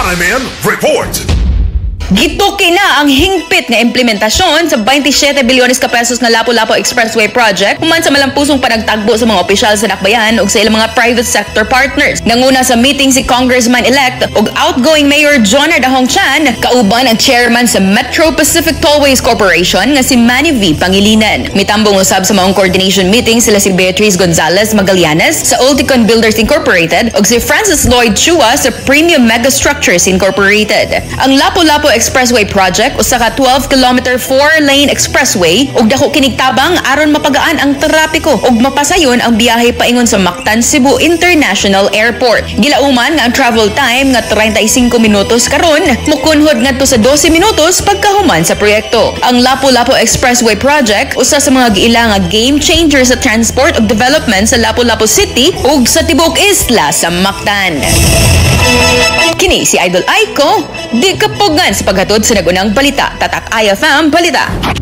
RMN Report. Gituki na ang hingpit nga implementasyon sa 27 bilyones ka pesos nga Lapu-Lapu Expressway Project human sa malampusong panagtagbo sa mga opisyal sa Dakbayan ug sa ilang mga private sector partners. Nanguna sa meeting si Congressman-elect ug outgoing Mayor Jonard Ahong Chan, kauban ang chairman sa Metro Pacific Tollways Corporation nga si Manny V. Pangilinan. Mitambong usab sa maong coordination meeting sila si Beatriz Gonzalez Magallanes sa Ulticon Builders Incorporated ug si Francis Lloyd Chua sa Premium Megastructures Incorporated. Ang Lapu-Lapu Expressway Project usa ka 12-kilometer 4-lane expressway ug dako kinig tabang aron mapagaan ang trapiko ug mapasayon ang biyahe paingon sa Mactan Cebu International Airport. Gilauman nga ang travel time nga 35 minutos karon mukunhod ngadto sa 12 minutos pagkahuman sa proyekto. Ang Lapu-Lapu Expressway Project usa sa mga giila nga game changer sa transport ug development sa Lapu-Lapu City ug sa tibuok isla sa Mactan. Kini si Idol Aiko, di kapugan sa paghatod sa nagunang balita. Tatak IFM Balita.